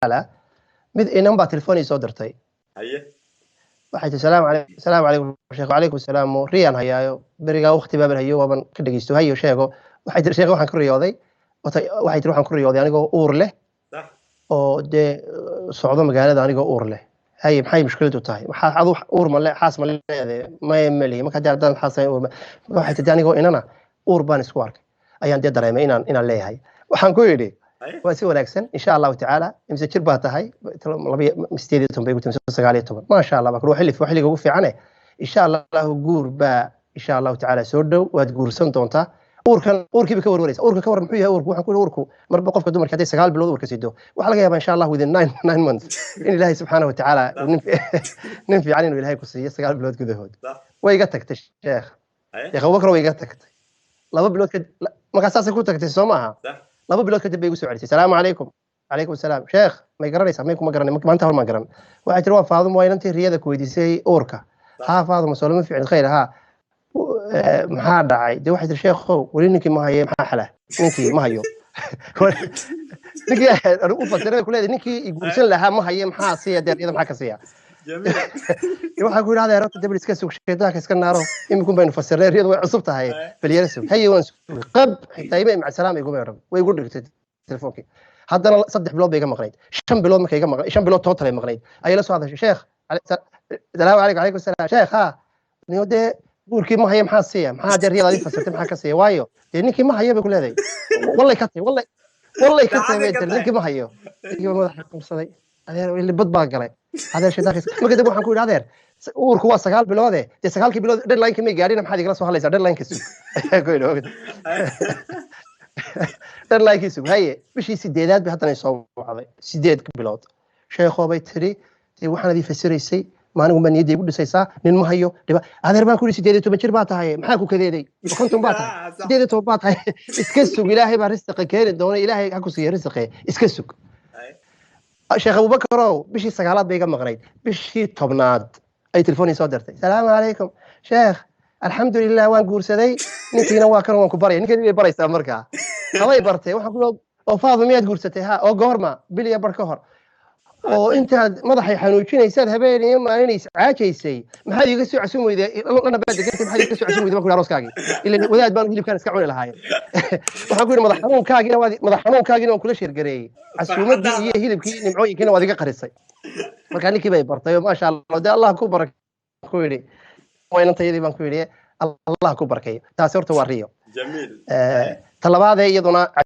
Tacaala, mid inan baa telefoon ii soo dirtay. Waxay tii: "Salaamu calaykum, salaamu calaykum sheekh." "Calaykum salaam." Riyaan hayaayo, berigaa waqti baaban hayo, waaban ka dhegeysto. Hayo sheego. Waxay tiri: "Sheekh, waxaan ku riyooday," waxay tiri, "waxaan ku riyooday anigoo uur leh oo dee socdo magaalada anigoo uur leh." Haye, maxay mushkiladu tahay? Waxaa adu uur ma le, xaas ma leedahay? Maya, ma lihi. Marka haddii haddaan xaas ahayn, uur ma. Marka waxay tiri: "Anigoo inana uur baan isku arkay, ayaan dee dareemay inaan leeyahay." Waxaan ku yidhi: "Waa si wanaagsan, insha Allahu tacaala. Imse jir baa tahay?" 18 bay igu timi, 19. "Maasha Allah," baa waa xilliga ugu fiicane. Insha Allahu guur baa insha Allahu tacaala soo dhow, waad guursan doontaa. Uurkan, uurkii bay ka warwaraysa. "Uurka ka waran, muxuu yahay uurku?" Waxaan ku yidhi: "Uurku marba qofka dumarka hadday 9 bilood uurka sido, waxaa laga yaabaa insha Allah within 9 months in Ilaahay subxaanahu watacaala nin fiican inuu Ilaahay ku siiyo 9 bilood gudahood." Way iga tagtay, sheekh. Sheekh Abubakar, way iga tagtay 2 bilood kadib. Markaa saasay ku tagtay, soo maaha? 2 bilood kadib bay igu soo celisay. "Salaamu calaykum." "Calaykum asalaam sheekh, may garanaysaa?" "May, kuma garanay, maanta hor maan garan." Waxay tiri: "Waa Faaduma, waa inantii riyada ku weydiisay uurka." "Haa Faaduma, soo lama fiicin? Khayr haa, maxaa dhacay?" Dee waxay tiri: "Sheekhow, weli ninkii ma haye, maxaa xala? Ninkii ma hayo." Ninkii anigu u fasiray ku leedahay, ninkii i guursan lahaa ma haye, maxaa siiya? Dee riyada maxaa ka siiya? Waxaan ku yidhi: "Adeer, horta dabal iska sug, shaydaanka iska naaro. Imikun baynu fasirnay, riyadu way cusub tahay, bal yara sug." Haye, waan sugay. Qab, xitaa ima mac salaam iguma odhan, way igu dhigtay telefoonkii. Haddana 3 bilood bay iga maqnayd. 5 bilood markay iga maqnayd, 5 bilood total ay maqnayd, ayay la soo hadashay. "Sheekh, salaamu calaykum." "Calaykum salaam sheekh." "Haa niyo, dee guurkii ma hayo, maxaa siiya? Maxaa dee riyada adii fasirtay, maxaa ka siiya? Waayo dee ninkii ma hayo," bay ku leedahay. "Wallay ka tahay, wallay, wallay ka tahay," bay tiri. "Ninkii ma hayo." Ninkii baa madaxa qabsaday. Adeer, ili bad baa galay. Adeer, shaydaanka. Marka dib waxaan ku yidhi: "Adeer, uurku waa 9 biloode, dee sagaalkii bilood deadline-ka may gaadhin, maxaad igala soo hadlaysaa? Deadline-ka sug," ku yidhi. Ogta, deadline-kii sug. Haye, bishii sideedaad bay haddana soo wacday. "8 bilood sheekoo," bay tiri, "dee waxaan adii fasiraysay maanigu baa niyadda igu dhisaysaa, nin ma hayo dhiba." "Adeer," baan ku yidhi, "18 jir baa tahay, maxaa ku kadeeday? 50 baa tahay, 18 baa tahay, iska sug. Ilaahay baa risiqa keeni doona, Ilaahay ha ku siiya risiqe, iska sug." Sheekh Abubakarow, bishii sagaalaad bay iga maqnayd. Bishii 10aad ay telefoon ii soo dirtay. "Salaamu calaykum sheekh, alxamdulilah, waan guursaday, ninkiina waa kan, waan ku baraya." Ninkeedii bay baraysaa. Markaa habay bartay. Waxaan ku: "Oo Faaduma, miyaad guursatay?" "Ha." "Oo goorma?" "Bil iyo bar ka hor." "Oo intaad madaxay xanuujinaysaad habeen iyo maalin iscaajaysay, maxaad iiga soo casuum weyday? Lana baad degantay, maxaad iiga soo casuum weyday?" Baan ku yidhi. "Arooskaagii ila wadaad baan hilibkaan iska cuni lahaayeen." Waxaan ku yidhi: "Madax xanuunkaagiina waad, madax xanuunkaagiina waan kula sheergareeyey, casuumadii iyo hilibkii iyo nimcooyinkiina waad iga qarisay." Markaa ninkii bay bartay oo maasha Allah, dee Allah ku barak ku yidhi, waynantayadii baan ku yidhi, Allah ku barkeeyo. Taasi horta waa riyo. Jamiil. Talabaadee iyaduna